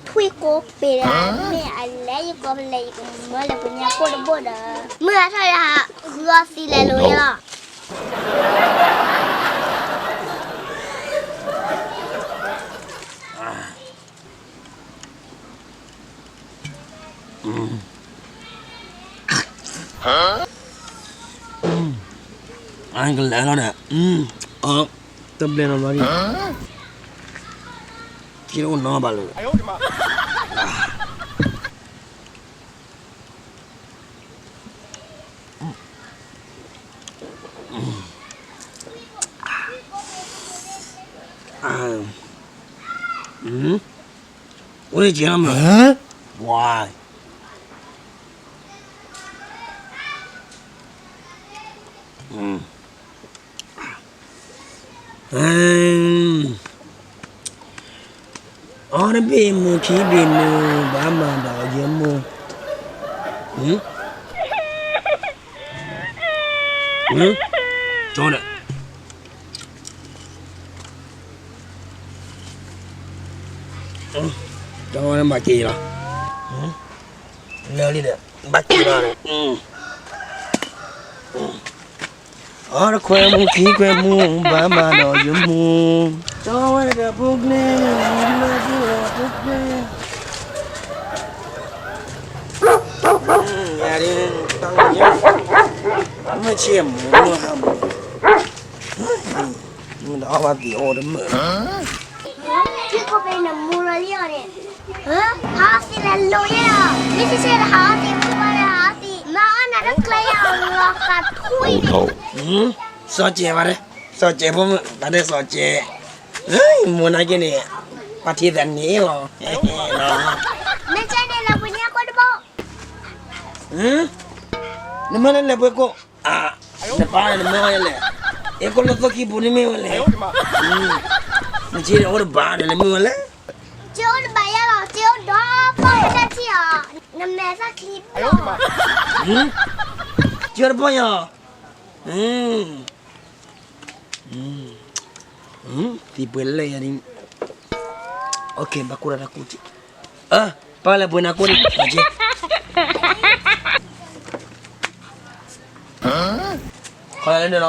ထွံၣ်ကိးပ့ၤဒီး မ့ၢ်အလဲၤယကီၢ်ဖဲလဲၣ် ယကမၢလၢပှၤညါကိၢ်တဘိဒီး မုၢ်အထီၣ်ဒီး ဃုအီသံလဲၤလိာ်ယဲလီၤ. အကလဲၤလီၤဒီး တဘျဲနီၤဘျီဒံး က့ၤအိၣ်နီဘၣ်လၢ အိၣ်လၢက့ၤလီၤမး ဝါ အီတဘ့ၣ်မူ ခံဘ့ၣ်မူ ဘၣ်မၤဒီးယမိၢ်, ကၠီဒီး ကၠီဝဲဘၣ်က့ၤလီၤ, လၢာ်လံဒီး ဘၣ်က့ၤလီၤ, အီတခွဲမူ ခံခွဲမူ ဘၣ်မၤဒီးယမိၢ်, ကၠီဝဲတဂၤဖိကျဲ, ယၤဒ် တၢ်လီၤညါ, မ့ၢ်ဆ့ၣ်မူ မ့ၢ်ဟါမူ မ့ၢ်ဒီးအီၣ်ဘၣ်သံးအိၣ်တမုာ်, ထံခိၣ်ဖဲနမူလီၤလံအီၤန့ၣ်, ဟးအီသံးလဲၤလိာ်ယဲလီၤ, မ့ၢ်ဆ့ၣ်ဆ့ၣ်ဒီးဟးအီသံး မ့ၢ်ဘၣ်ဒီးဟးအီသံး, မၤအီၣ်နၤတကျဲယၤလီၤဃးထွံၣ်န့ၣ်, စီၤစဲးဘၣ်ဒီး, စီၤစဲးဖိမုၣ် ဘၣ်ဒီးစီၤစဲး, မိၢ်နာ်က့န့ၣ် ပှၤထံသးန့ၣ်လီၤ, မ့ၢ်ကဲန့ၣ်လၢပှၤညါကိၢ်တဘိ နမ့ၢ်လၢလဲၤပှ့ၤကိၣ်, နပၢ်နမ့ၢ်ဝဲလဲၣ်, အဲၣ်ကိၣ်လၢသိၣ်ခံပူၤန့ၣ်မ့ၢ်ဝဲလဲၣ်, နက့အိၣ်တဘၣ်ဒီးနမ့ၢ်ဝဲလဲၣ်, က့အိၣ်တဘၣ်ယဲလီၤ, က့အိၣ်ဒီးပီၢ်ယတၢ်ထံၣ်အီၤ, နမဲာ်သၣ်ချံဘၣ်, က့အိၣ်တပီၢ်ယဲလီၤ, သံပှဲၤလၢယၤဒ်, ဘၣ်ကိၢ်ဒီးတၢ်ကူၣ်က့, ပၢ်လဲၤပှ့ၤနၤကိၣ်ဒံး, ခီလၢနလီၤ, အီ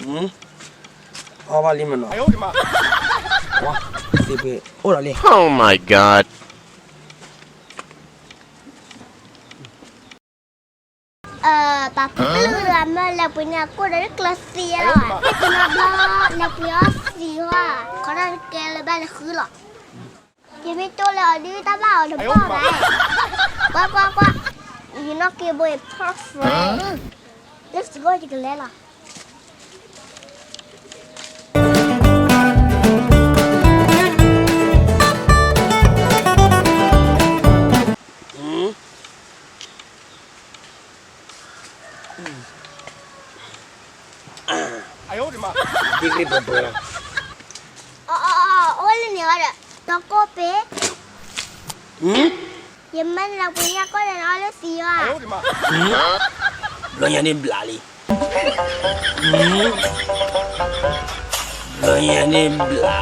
ၣ်ဘၣ်လံမနီၤ, သံပှဲၤအိၣ်ဒီးလံ, Oh my God. ပှၤကလုာ်တဂၤမ့ၢ်လဲၤပှ့ၤန့ၢ်အကိၣ်ဒီးကျၢၤသံလီၤ, ဟဲက့ၤနီတဘျီ လဲၤပှ့ၤအီသံးဟီ, ခီထီၣ်တကဲလၢၤဘၣ်လဲၤဃုလီၤ, ယမ့ၢ်တိၢ်လၢအီၤဒုးတၢ်ဘၣ်အီၤတဘၣ်ဘၣ်, ကွၢ်ကွၢ်ကွၢ်, ယနီၢ်က့ဘိအံၤ perfect, လၢစကီယကလဲၤလီၤ. အီၣ်အီၣ်အီၣ် အိၣ်လၢန့ၣ်ဝဲဒီး တီကိၣ်ပ့ၤ, ယမၢနၤပှ့ၤညၣ်ကိၣ်ဒီးနအီၣ်လၢသံးယီၤ, ဘျီညါန့ၣ်ဘျးလံ, ဘျီညါန့ၣ်ဘျးလံ.